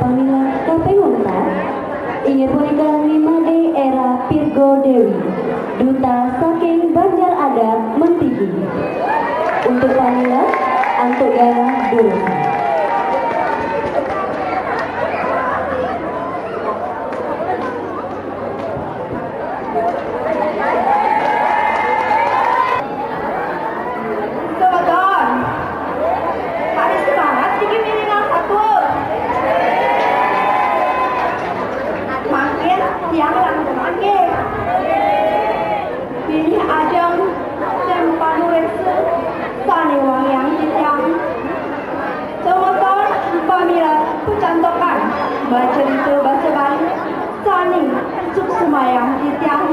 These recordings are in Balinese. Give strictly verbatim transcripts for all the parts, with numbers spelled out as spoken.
Pamila kaping empat, inggih punika Ni Made Era Pirgo Dewi, duta saking Banjar Adat Mentigi. Untuk pamila, antuk galah durus. Semeton, pada semangat niki mirengang satua. Mangkin tiang langkung nggih. Bilih ajeng sing panurésa sané wangiang titiang. Semeton pamilet pacantokan macarita basa Bali sané suksmayang titiang.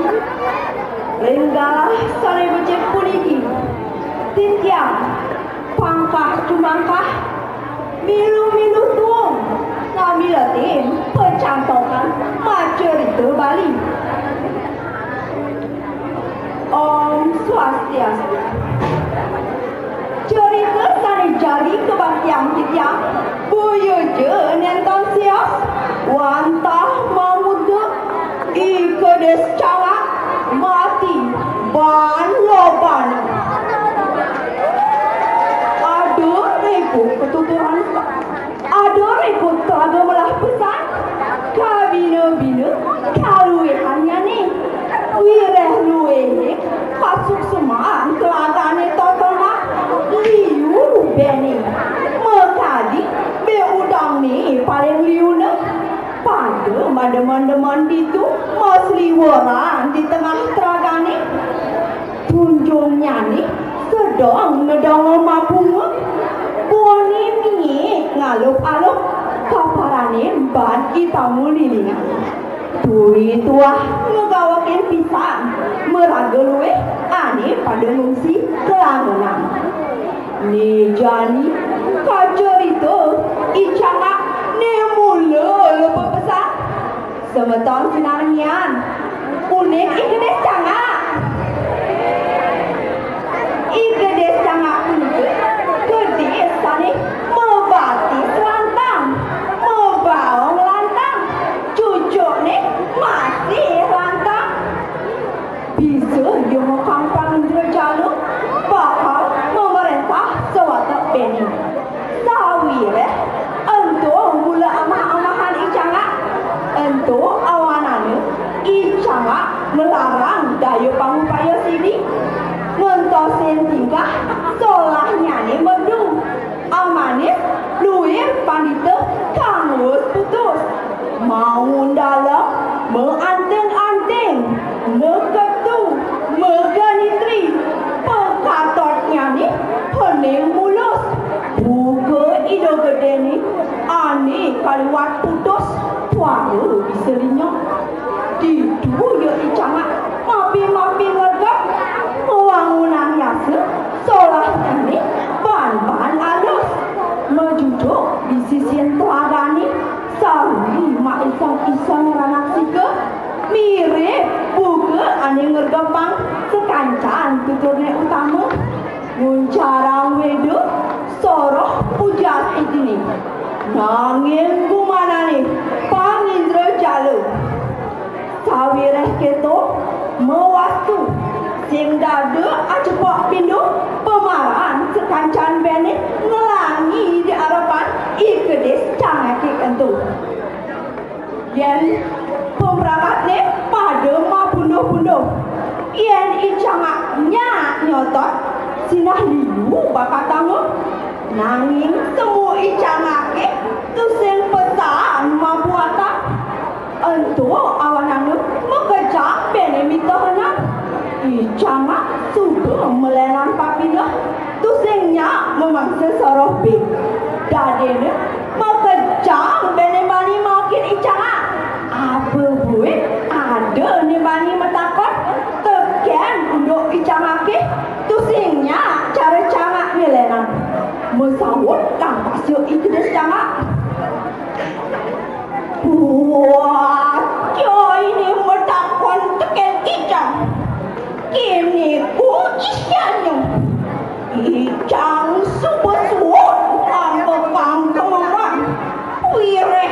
Ring galah sané becik puniki, titiang pangkah tumangkah, milu-milu tuung ngamiletin pacantokan macarita Bali. Om Swastiastu. Carita sané jagi kabaktiang titiang, boya ja nénten sios, wantah mamurda I Kedis Cangak mati baan lobana. Ada ribut katuturan, ada ribut telaga melah pesan, kabina-bina kaluihannyané. Wiréh luihé kasuksman telagané totonan, liu béné. Makadi bé udangné paling liuna. Pada mademan-deman ditu, masliweran di tengah telagané. Tunjungnyané sedeng nedanga mabunga. Buané miik ngalup-alup, kaparané ban I Tamu Lilingan. Tui tuah ngagawakin pisan maraga luih ané pada ngungsi ka langenan. Né jani kacarita I Cangak né mula lupa pesan. Semeton sinarengin, uning I Kedis Cangak. I Kedis Cangak punika kedis sané mabati lantang, mabaong lantang, cucukné masih lantang. Bisa ia makampang Indrajala bakal mamréntah sawatek béné. Sawiréh ento mula amah-amahan I Cangak. Ento awanana I Cangak nglarang daya pangupaya sidi. Ngentosin tingkah solahnyané merdu. Amanis luir pandita kang wus putus. Maundala, maanting-anting, maketu, maganitri, pakatotnyané hening mulus. Buka Ida Gedéné ané kaliwat putus, tuara bisa linyok. Ditu ia I Cangak mapi-mapi ngregep, mawangunan yasa, solahnyané ban-ban alus. Majujuk di sisin telagané, sarwi maiseng-iseng ranak sika, mirib buka ané ngregepang sakancan tuturné utama. Nguncarang weda soroh pujastitiné, nanging gumanané pang Indrajala. Sawiréh kéto, mawastu sing dada acepok pindo, pamaran sakancan béné nglangi di arepan I Kedis Cangaké ento. Yén pamragatné pada mapunduh-punduh, yén I Cangak nyak nyotot, sinah liu bakatanga. Nanging semu I Cangaké tusing pesan mabuatan. Ento awanana makejang béné mitohanan. I Cangak suba malénan papineh, tusing nyak mamangsa soroh bé. Dadiné makejang béné bani maokin I Cangak. Apa buin ada né bani matakon, tekén unduk I Cangaké, tusing nyak cara Cangak malénan. Masaut lantas ia I Kedis Cangak. Wah, cai né matakon tekén icang. Kéné ku isiannya. Icang suba suud ngambekang kememan. Wiréh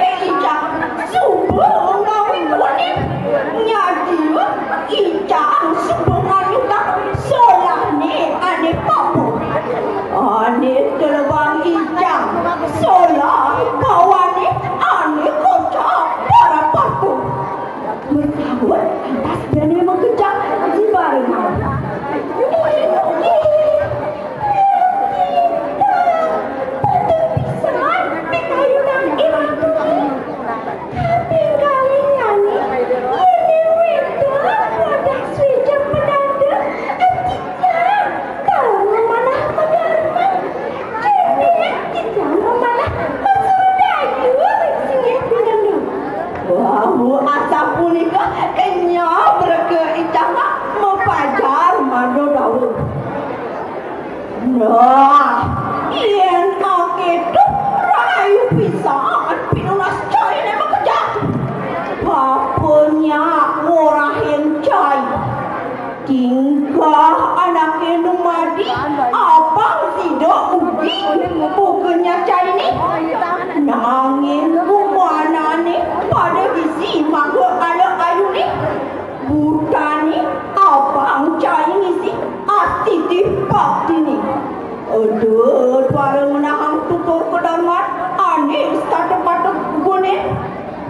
Tuara ngenahang tutur kedangan ané satepatut guné,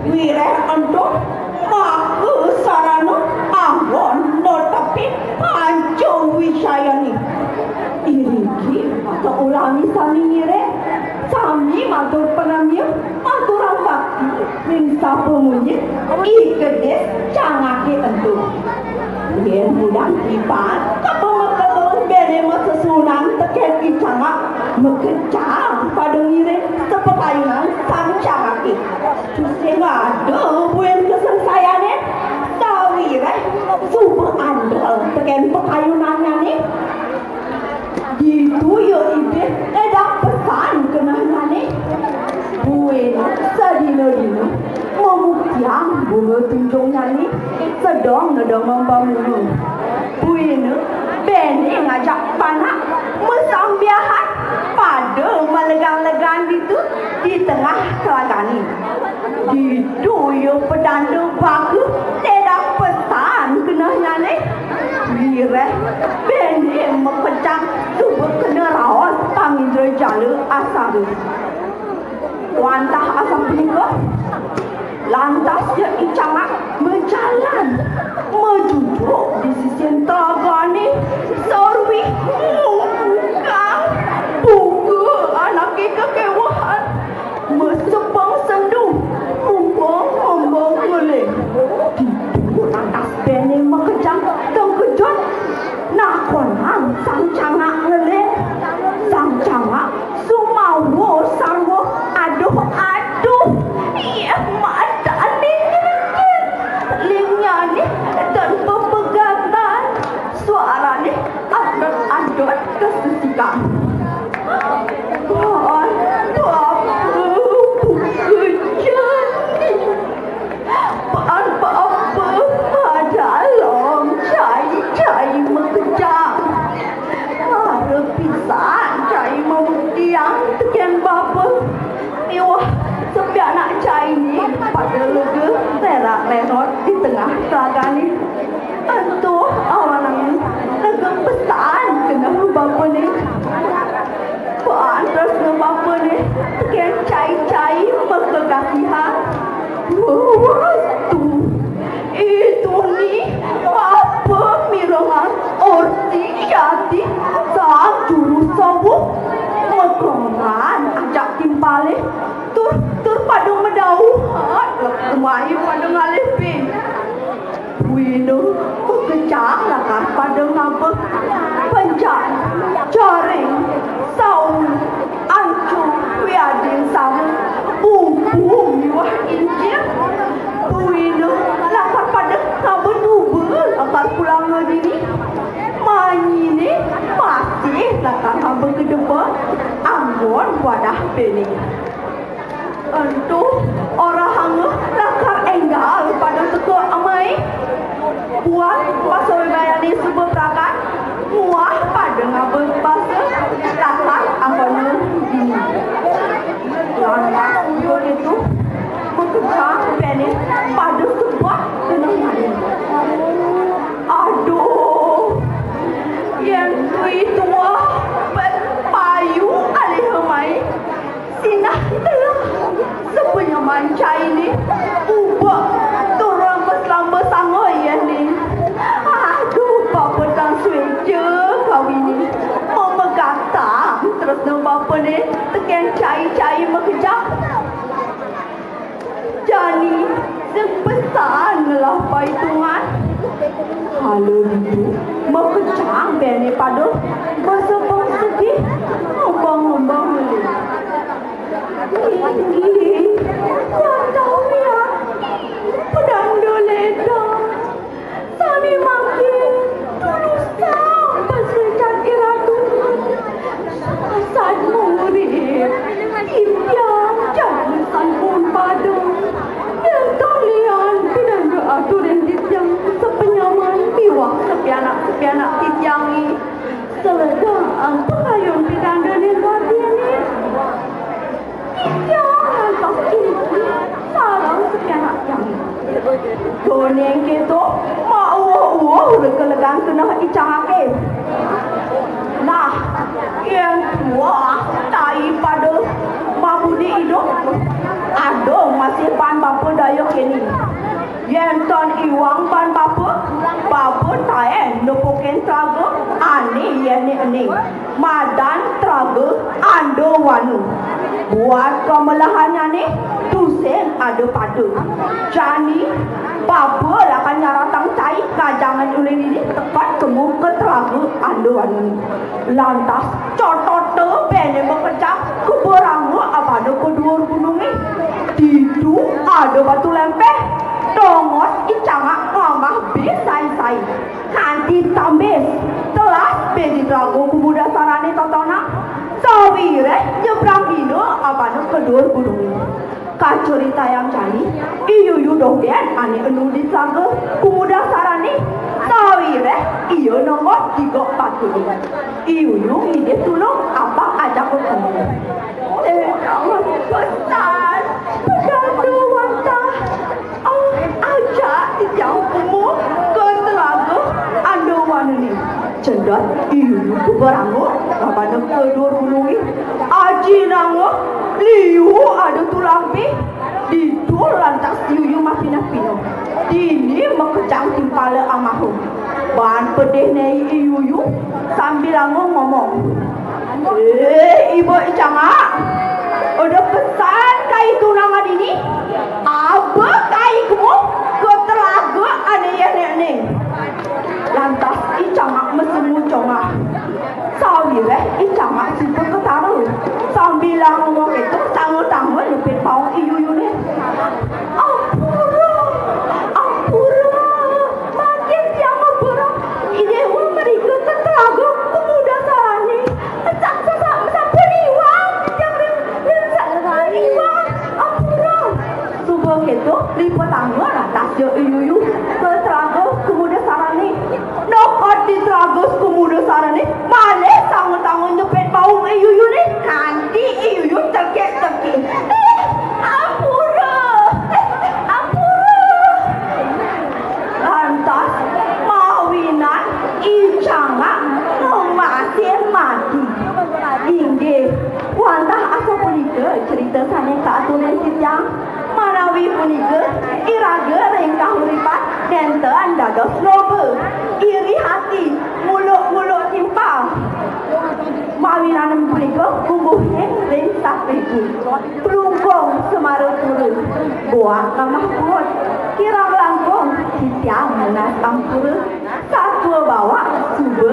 wiréh ento maka sarana anggon netepi panca wisayané. Iriki maka ulami sami ngiring, sami matur panamya, maturang bakti ring sapamunyi I Kedis Cangaké ento. Yén mudang iban, kapameketan béné masesuunan tekén I Cangak, makejang pada ngiring sapakayunan Sang Cangaké. Tusing ada buin kasangsayané, sawiréh suba andel tekén pakayunannyané. Ditu ia inggih nédang pesan kenehnyané. Buin sadina-dina mabuktiang bunga tunjungnyané sedeng neda mambang bunga. Buina béné ngajak panak masambiahan pada malegan-legan ditu di tengah telagané. Ditu ia pedanda baka nédang pesan kenehnyané. Wiréh béné makejang suba kena raos pangindrajala asara. Wantah asapunika, lantas ia I Cangak majalan, majujuk di sisin telagané, sarwi ngungkang buka anaké kakéwehan. Masepeng sendu, ngembang-ngembang ngeling. Ditu lantas béné makejang tengkejut, nakonang Sang Cangak ngeling. Sang Cangak sumawa sarwa, "Aduh, aduh, yéh matané nyrekit, linnyané tan pepegatan, suarané adot-adot kasisikan." Paan bapa buka jani. Paan bapa madalem cai-cai makejang. Mara pisan cai mabuktiang tekén bapa miwah sapianak cainé pada lega rérak-rérot di tengah telagané. Ento awanang lega pesan keneh bapané. Paan tresna bapané tekén cai-cai makakasihan. Wastu, ituné bapa mirengang orti jati Sang Juru Sawung, makeran ajak timpalé, tur, tur pada madauhan, umai pada ngalih pinih. Buina makejang lakar pada ngaba pencak, jaring, sawi, ancu, wiadin sama, bumbu miwah incir. Buina lakar pada ngaba duba lakar pulanga dini. Manyiné masih lakar ngaba gedebeg anggon wadah pinih. Ento orahanga lakar énggal pada teka amai. Buat pasawibayané suba pragat, muah pada ngaba basa lakar anggona dini. Lantas uga ditu, makejang béné pada sebat keneh nyanyi. Aduh, yén tui tuah, bet payu alih amai. Sinah telah, sapanyaman cainé bubek tur lambes-lambes anggon yéhné. Aduh, bapa tan suéca kawiné. Mamegatang tresna bapané tekén cai-cai makejang. Jani sing pesan ngelah paitungan. Kala ditu, makejang béné pada basa sedih, ngembang-ngembang ngeling. Inggih, wantah wiakti, pedanda lédang. Sané mangkin tulusang pasuécan iratu. Asat murid, titiang jani sampun pada. Yén kalian pinanda aturin titiang sapanyaman miwah sapianak-sapianak titiangé, saledang Yén tan iwang ban bapa, bapa taén nepukin telaga ané yéhné ené. Madan telaga Andawana. Buat kamelahannyané tusing ada pada. Jani, bapa lakar nyaratang cai kajangan ulih dini teka temu ka telaga Andawana. Lantas, cotota béné makejang ka beranga abana ka duur gunungé. Ditu ada batu lempeh. Tongos I Cangak ngamah bé sai-sai. Kanti tambis, telas bé di telaga Kumudasarané totonang. Sawiréh nyebrang dina abana ka duur gunungé. Kacaritayang jani, I Yuyu dogén ané enu di telaga Kumudasarané. Sawiréh ia nongos di gok batuné. I Yuyu ngidih tulung apang ajaka kemu. Eh, pesan, pedanda wantah. Oh, ajak titiang kemu ka telaga Andawanané. Cedot I Yuyu ka beranga, abana ka duur gunungé. Aji nanga, liu ada tulang pih. Ditu lantas I Yuyu mapineh-pineh. Dini makejang timpala amaha. Ban pedih né I Yuyu, sambilanga ngomong. Eh, Iba I Cangak, ada pesan kai tunangan dini, aba kai kemu ka telaga ané yéhné ené. Lantas I Cangak masemu congah. Sawiréh I Cangak suba ketara. Sambilanga ngomong kéto, tanga-tanga nyepit paung I Yuyuné. Ampura, ampura, mangkin tiang mabereng. Inggih mrika ka telaga Kumudasarané. Sa-, sa-, sa-, sampun iwang, tiang rin, rin sa-, iwang. Ampura. Suba kéto, lipatanga lantas ja I Yuyu ka telaga Kumudasarané. Neked di telaga Kumudasarané, malih tanga-tanga nyepit paung I Yuyuné, kanti I Yuyu cekik-cekik. Eh, ampura! Eh, ampura! Lantas, mawinan I Cangak ngemasin mati. Inggih, wantah asapunika cerita sané kaaturin titiang. Manawi punika, iraga ring kahuripan nénten dados loba, iri ati, nguluk-nguluk timpal. Mawinan punika, bubuhing ring satribu. Plungkung semara pura, buat ngamah puut. Kirang langkung, titiang nunas ampura. Satua bawak, suba